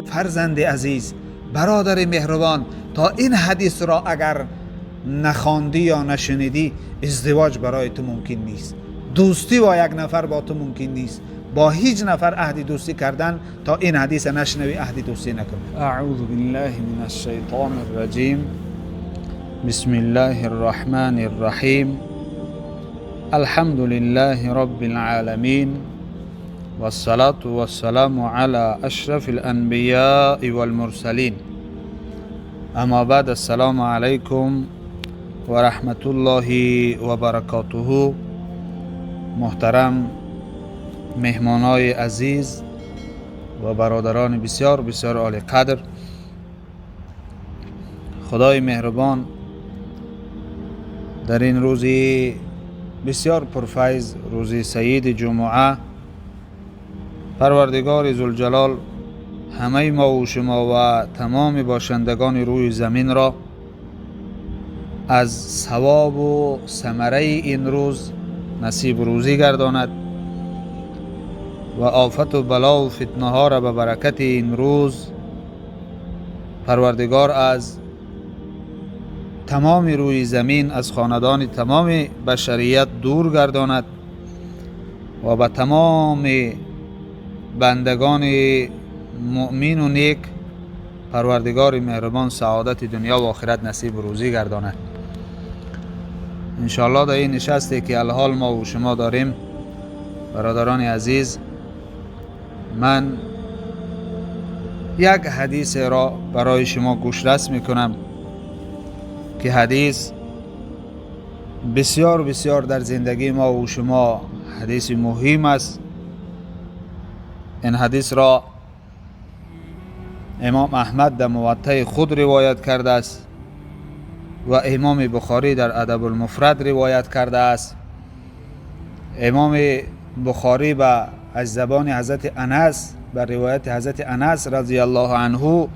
Фарзанди азиз, бародари меҳрубон, то ин ҳадисро агар нахондӣ ё нашунидӣ, издивоҷ барои ту мумкин нест, дӯстӣ бо як нафар бо ту мумкин нест, бо ҳеҷ нафар аҳди дӯстӣ кардан то ин ҳадисро нашнавӣ, аҳди дӯстӣ накун. أعوذ بالله من الشيطان الرجيم. بسم الله الرحمن الرحيم. الحمد لله رب العالمين، والصلاة والسلام على أشرف الأنبياء والمرسلين. أما بعد، السلام عليكم ورحمة الله وبركاته. محترم مهمانای عزیز و برادران بسیار بسیار عالی قدر، خدای مهربان در این روزی بسیار پرفیض، روزی سعید جمعه، پروردگار ذوالجلال همه ما و شما و تمام باشندگان روی زمین را از ثواب و ثمره این روز نصیب روزی گرداند و آفت و بلا و فتنه ها را به برکت این روز پروردگار از تمام روی زمین، از خاندان تمام بشریت دور گرداند و به تمام بندگان مؤمن و نیک پروردگار مهربان سعادت دنیا و آخرت نصیب روزی گرداند. انشاءالله در این نشستی که الحال ما و شما داریم، برادران عزیز، من یک حدیث را برای شما گوشرس میکنم که حدیث بسیار بسیار در زندگی ما و شما حدیث مهم است. این حدیث را امام احمد در موطأ خود روایت کرده است و امام بخاری در ادب المفرد روایت کرده است. امام بخاری به از زبان حضرت انس، بر روایت حضرت انس رضی الله عنه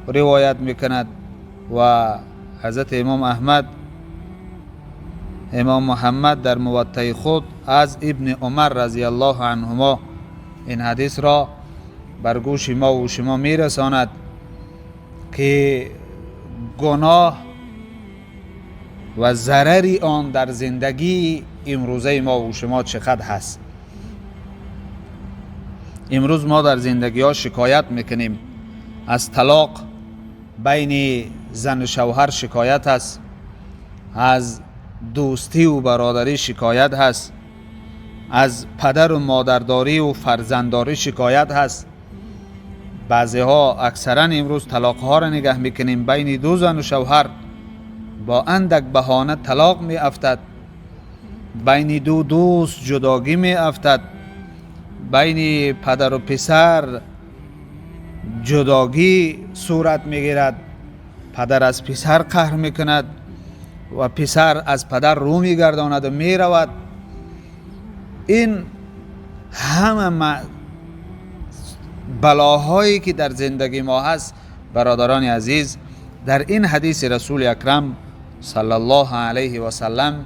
روایت میکند و حضرت امام احمد، امام محمد در موطأ خود از ابن عمر رضی الله عنهما این حدیث را بر گوش ما و شما میرساند که گناه و ضرر آن در زندگی امروزه ما و شما چقدر هست. امروز ما در زندگی ها شکایت میکنیم از طلاق بین زن و شوهر، شکایت هست از دوستی و برادری، شکایت هست از پدر و مادرداری و فرزندداری، شکایت هست. بعضی ها، اکثرا امروز طلاق ها را نگه میکنیم، بین دو زن و شوهر با اندک بهانه طلاق می افتد، بین دو دوست جداگی می افتد، بین پدر و پسر جداگی صورت میگیرد، پدر از پسر قهر میکند و پسر از پدر رو میگرداند و میرود. این همه بلاهایی که در زندگی ما هست، برادران عزیز، در این حدیث رسول اکرم صلی الله علیه و سلم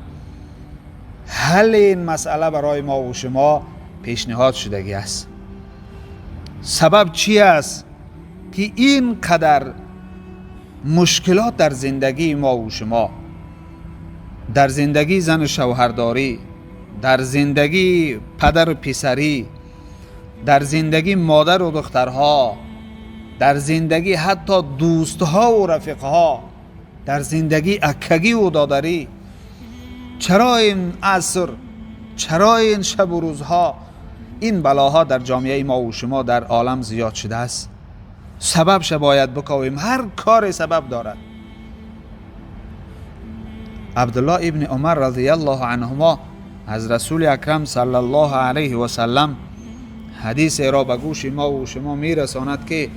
حل این مسئله برای ما و شما پیشنهاد شدگی است. سبب چی است که این قدر مشکلات در زندگی ما و شما، در زندگی زن و شوهرداری، در زندگی پدر و پسری، در زندگی مادر و دخترها، در زندگی حتی دوستها و رفیقها، در زندگی اکگی و دادری، چرا این عصر، چرا این شب و روزها این بلاها در جامعه ما و شما در عالم زیاد شده است؟ سبب باید بکاویم. هر کار سبب دارد. عبدالله ابن عمر رضی الله عنهما از رسول اکرم صلی الله علیه و سلم حدیث را به گوش ما و شما میرساند که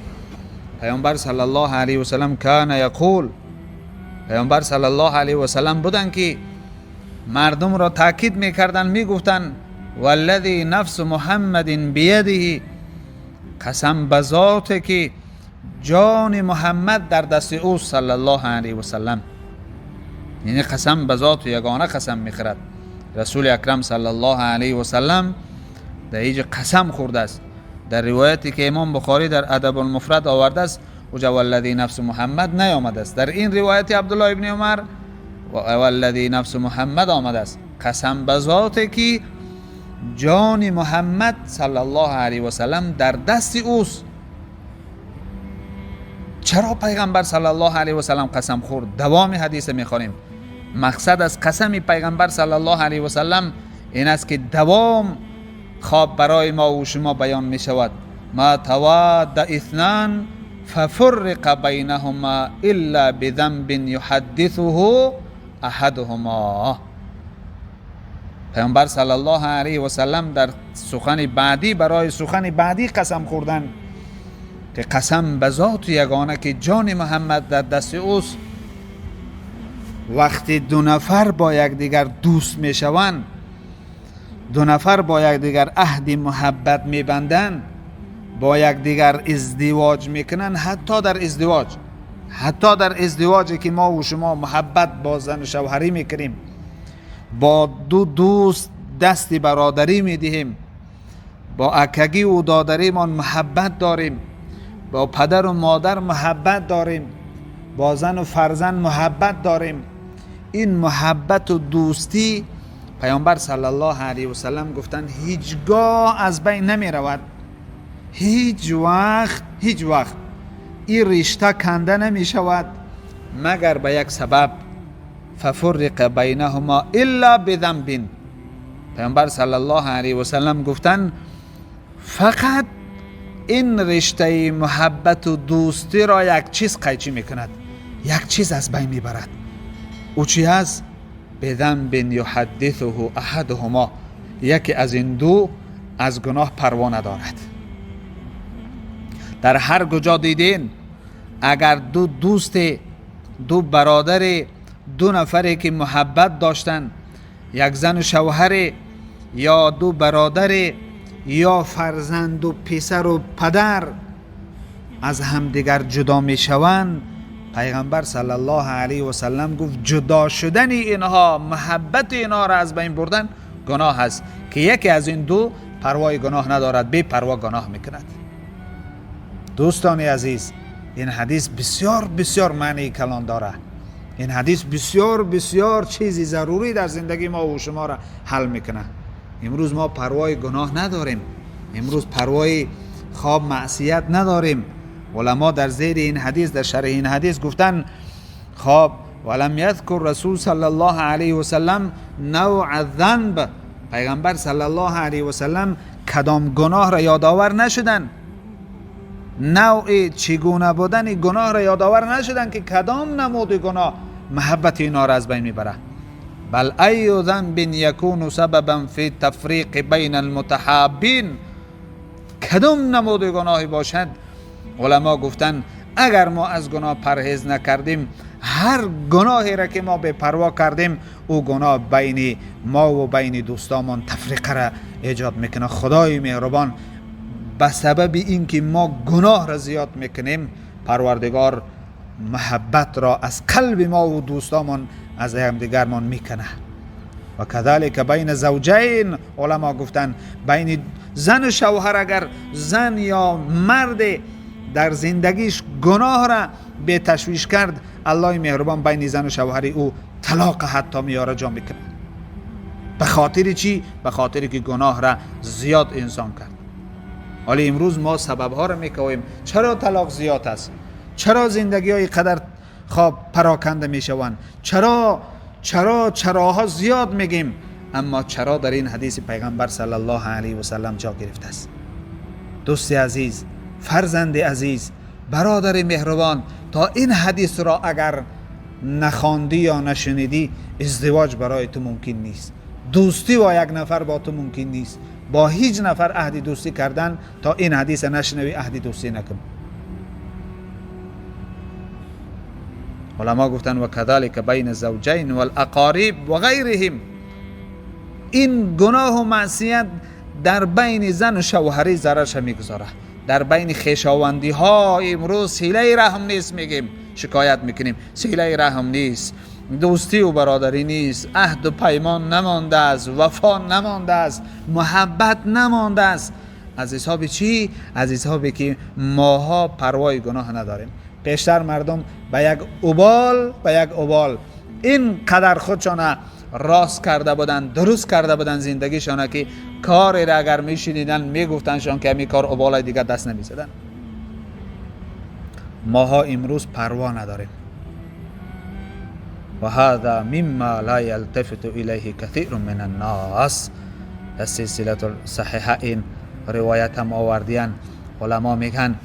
پیامبر صلی الله علیه و سلم کان یقول، پیامبر صلی الله علیه و سلم بودن که مردم را تاکید میکردن، میگفتن والذی نفس محمد بیده، قسم به ذات که جان محمد در دست او صلی الله علیه و سلم، یعنی قسم به ذات یگانه قسم میخورد. رسول اکرم صلی الله علیه و سلم در اینجا قسم خورده است. در روایتی که امام بخاری در ادب المفرد آورده است، اوجا والذی نفس محمد نیامده است. در این روایت عبدالله ابن عمر والذی نفس محمد آمده است، قسم به ذاتی که جان محمد صلی الله علیه و سلم در دست اوست. چرا پیغمبر صلی الله علیه و سلم قسم خورد؟ دوام حدیث میخوانیم. مقصد از قسم پیغمبر صلی الله علیه و سلم این است که دوام خواب برای ما و شما بیان می شود. ما تواد اثنان ففرق بینهما الا بذنب یحدثه احدهما. پیامبر صلی الله علیه و سلم در سخن بعدی، برای سخن بعدی قسم خوردن که قسم به ذات یگانه که جان محمد در دست اوست، وقتی دو نفر با یکدیگر دوست میشوند، دو نفر با یکدیگر عهد محبت میبندند، با یکدیگر ازدواج میکنن، حتی در ازدواج، حتی در ازدواجی که ما و شما محبت با زن و شوهری میکنیم، با دو دوست دست برادری میدهیم، با اکگی و دادریمان محبت داریم، با پدر و مادر محبت داریم، با زن و فرزند محبت داریم. این محبت و دوستی پیامبر صلی الله علیه و سلم گفتند هیچگاه از بین نمی رود، هیچ وقت، هیچ وقت این رشته کنده نمی شود مگر به یک سبب، ففرق بینهما الا بذنب. پیامبر صلی الله علیه و سلم گفتند فقط این رشته محبت و دوستی را یک چیز قیچی میکند، یک چیز از بین میبرد. او چی هست؟ بذنب یحدثه احدهما، یکی از این دو از گناه پروا ندارد. در هر کجا دیدین اگر دو دوست، دو برادر، دو نفری که محبت داشتن، یک زن و شوهر یا دو برادر یا فرزند و پسر و پدر از همدیگر جدا میشوند، پیغمبر صلی الله علیه و سلم گفت جدا شدن اینها، محبت اینها را از بین بردن گناه است، که یکی از این دو پروای گناه ندارد، بی پروا گناه میکند. دوستان عزیز، این حدیث بسیار بسیار معنی کلان داره. این حدیث بسیار بسیار چیزی ضروری در زندگی ما و شما را حل میکنه. امروز ما پروای گناه نداریم، امروز پروای خواب معصیت نداریم. علما در زیر این حدیث، در شرح این حدیث گفتن خواب ولم یذکر رسول صلی الله علیه و سلم نوع الذنب، پیغمبر صلی الله علیه و سلم کدام گناه را یادآور نشدن، نوع چگونه بودن گناه را یادآور نشدن که کدام نمود گناه محبت اینا را از بین میبره. بل ای ذنب یکون سببا فی تفریق بین المتحابین، کدام نمود گناهی باشد؟ علما گفتن اگر ما از گناه پرهیز نکردیم، هر گناهی را که ما به پروا کردیم، او گناه بین ما و بین دوستامان تفریقه را ایجاد میکنه. خدای مهربان به سبب اینکه ما گناه را زیاد میکنیم، پروردگار محبت را از قلب ما و دوستامان از همدیگرمان میکنه. و کذالک بین زوجین، علما گفتن بین زن و شوهر اگر زن یا مرد در زندگیش گناه را به تشویش کرد، الله مهربان بین زن و شوهر او طلاق حتی میاره جا میکنه. به خاطر چی؟ به خاطر که گناه را زیاد انسان کرد. حالا امروز ما سبب ها را میکویم، چرا طلاق زیاد است، چرا زندگی های قدر خواب پراکنده میشوند، چرا چرا چراها زیاد میگیم، اما چرا در این حدیث پیغمبر صلی الله علیه و سلم جا گرفته است. دوست عزیز، فرزند عزیز، برادر مهربان، تا این حدیث را اگر نخواندی یا نشنیدی، ازدواج برای تو ممکن نیست، دوستی با یک نفر با تو ممکن نیست، با هیچ نفر عهد دوستی کردن تا این حدیث نشنوی عهد دوستی نکن. علما گفتن و کذالک بین الزوجین والاقارب و غیرهم، این گناه و معصیت در بین زن و شوهری ضررش میگذاره، در بین خویشاوندی ها. امروز صله رحم نیست، میگیم شکایت میکنیم، صله رحم نیست، دوستی و برادری نیست، عهد و پیمان نمانده است، وفا نمانده است، محبت نمانده است. از حساب چی؟ از حسابی که ماها پروای گناه نداریم. پیشتر مردم به یک اوبال این قدر خودشان راست کرده بودن، درست کرده بودن زندگیشان که کاری را اگر میشنیدن میگفتنشان که همین کار اوبال دیگه دست نمیزدن. ماها امروز پروا نداریم. و هذا مما لا یلتفت الیه کثیر من الناس. در سلسله صحیحه این روایت هم آوردین. علما میگن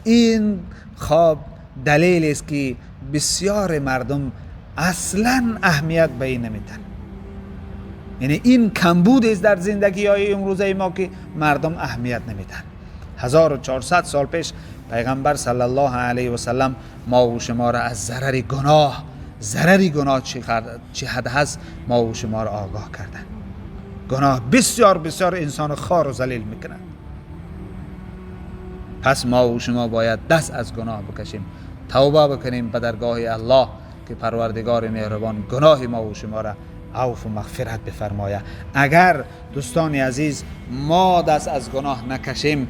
این خواب دلیل است که بسیار مردم اصلا اهمیت به این نمیدن. یعنی این کمبود است در زندگی های امروزه ما که مردم اهمیت نمیدن. 1400 سال پیش پیغمبر صلی الله علیه و سلم ما و شما را از ضرر گناه چه حد هست ما و شما را آگاه کردن. گناه بسیار بسیار انسان خوار و ذلیل میکنه. پس ما و شما باید دست از گناه بکشیم، توبه بکنیم به درگاه الله که پروردگار مهربان گناه ما و شما را عفو و مغفرت بفرماید. اگر دوستان عزیز ما دست از گناه نکشیم،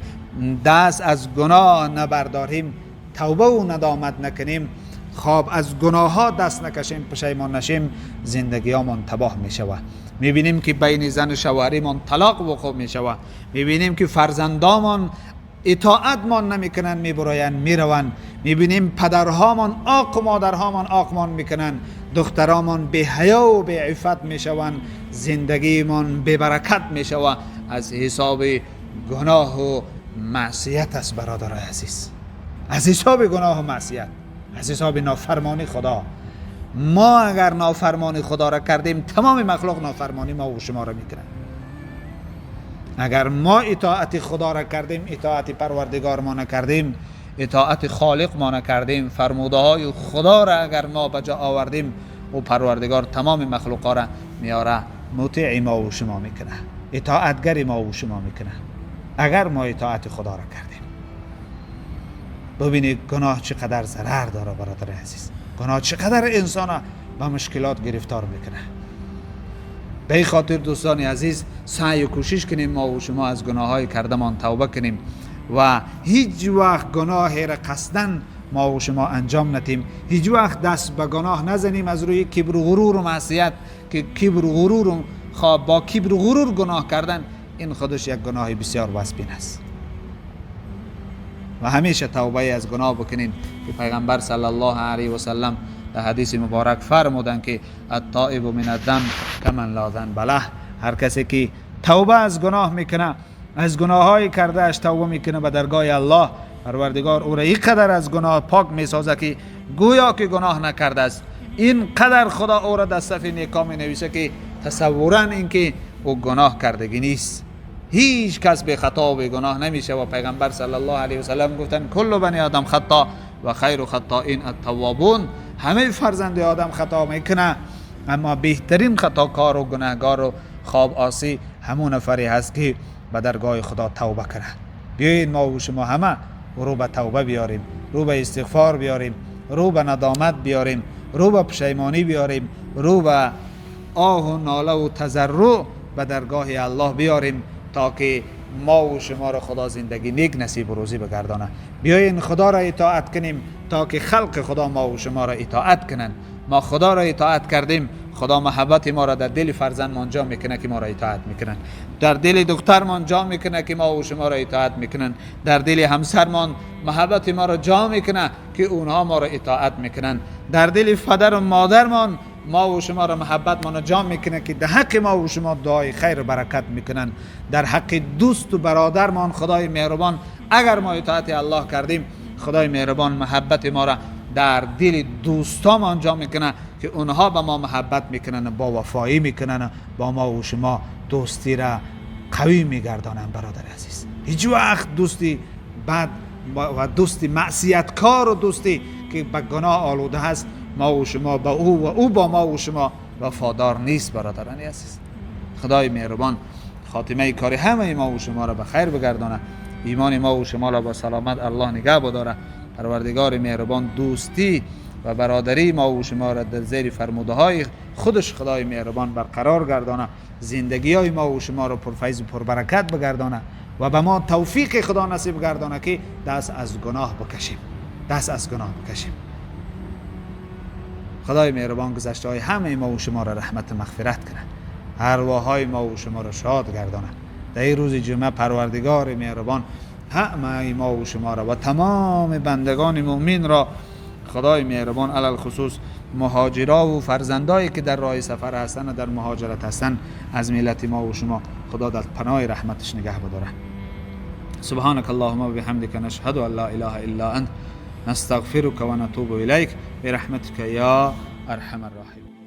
دست از گناه نبرداریم، توبه و ندامت نکنیم، خواب از گناه ها دست نکشیم، پشیمان نشیم، زندگی هامان تباه می شود. می بینیم که بین زن و شوهریمان طلاق وقوع می شود. می بینیم که فرزندامان اطاعتمان نمیکنن، میبراین میروند. میبینیم پدرهامان آق و مادرهامان آقمان میکنن، دخترامان بی حیا و بی عفت میشوند، زندگیمان بی برکت میشود. از حساب گناه و معصیت است برادرای عزیز، از حساب گناه و معصیت، از حساب نافرمانی خدا. ما اگر نافرمانی خدا را کردیم، تمام مخلوق نافرمانی ما و شما را میکنن. اگر ما اطاعت خدا را کردیم، اطاعت پروردگار ما نکردیم، اطاعت خالق ما نکردیم، فرموده های خدا را اگر ما به جا آوردیم، او پروردگار تمام مخلوقا را میاره مطیع ما و شما میکنه، اطاعتگر ما و شما میکنه اگر ما اطاعت خدا را کردیم. ببینید گناه چقدر ضرر داره برادر عزیز، گناه چقدر انسان به مشکلات گرفتار میکنه. به این خاطر دوستان عزیز سعی و کوشش کنیم ما و شما از گناه های کردمان توبه کنیم و هیچ وقت گناه را قصداً ما و شما انجام ندیم، هیچ وقت دست به گناه نزنیم از روی کبر و غرور و معصیت، که کبر و غرور و با کبر و غرور گناه کردن این خودش یک گناه بسیار وزبین است. و همیشه توبه از گناه بکنیم که پیغمبر صلی الله علیه و سلم در حدیث مبارک فرمودند که التائب من الذنب کمن لا ذنب له. هر کسی که توبه از گناه میکنه، از گناههای کرده اش توبه میکنه به درگاه الله، پروردگار او را اینقدر از گناه پاک میسازه که گویا که گناه نکرده است. این قدر خدا او را در صف نیکا می نویسه که تصوراً اینکه او گناه کردگی نیست. هیچ کس به خطا و به گناه نمیشه و پیغمبر صلی الله علیه و سلم گفتن کل بنی آدم خطا و خیر خطائین التوابون. همه فرزند آدم خطا میکنه، اما بهترین خطاکار و گناهگار و خواب آسی همون نفری هست که به درگاه خدا توبه کنه. بیایید ما و شما همه رو به توبه بیاریم، رو به استغفار بیاریم، رو به ندامت بیاریم، رو به پشیمانی بیاریم، رو به آه و ناله و تضرع به درگاه الله بیاریم تا که ما و شما را خدا زندگی نیک نصیب و روزی بگردانه. بیاین خدا را اطاعت کنیم تا که خلق خدا ما و شما را اطاعت کنند. ما خدا را اطاعت کردیم، خدا محبت ما را در دل فرزندمان جا میکنه که ما را اطاعت میکنن، در دل دخترمان جا میکنه که ما و شما را اطاعت میکنن، در دل همسرمان محبت ما را جا میکنه که اونها ما را اطاعت میکنن، در دل پدر و مادرمان ما و شما را محبت ما را جا میکنه که در حق ما و شما دعای خیر و برکت میکنن، در حق دوست و برادرمان خدای مهربان اگر ما اطاعت الله کردیم، خدای مهربان محبت ما را در دل دوستام جا میکنه که اونها به ما محبت میکنن، با وفایی میکنن، با ما و شما دوستی را قوی میگردانن. برادر عزیز، هیچ وقت دوستی بد و دوستی معصیتکار و دوستی که به گناه آلوده هست ما و شما با او و او با ما و شما وفادار نیست. برادران عزیز، خدای مهربان خاتمه کاری همه ما و شما را به خیر بگردانه، ایمان ما و شما را با سلامت الله نگه بداره. پروردگار مهربان دوستی و برادری ما و شما را در زیر فرموده های خودش خدای مهربان برقرار گردانه، زندگی های ما و شما را پرفیض و پربرکت بگردانه. و به ما توفیق خدا نصیب گردانه که دست از گناه بکشیم، دست از گناه بکشیم. خدای مهربان گذشته های همه ما و شما را رحمت مغفرت کنه، ارواح ما و شما را شاد گردانه. در این روز جمعه پروردگار مهربان همه ما و شما را و تمام بندگان مؤمن را خدای مهربان علی الخصوص مهاجرا و فرزندایی که در راه سفر هستند و در مهاجرت هستند از ملت ما و شما خدا در پناه رحمتش نگه بداره. سبحانك اللهم وبحمدك نشهد ان لا اله الا انت نستغفرك ونتوب اليك برحمتك يا ارحم الراحمين.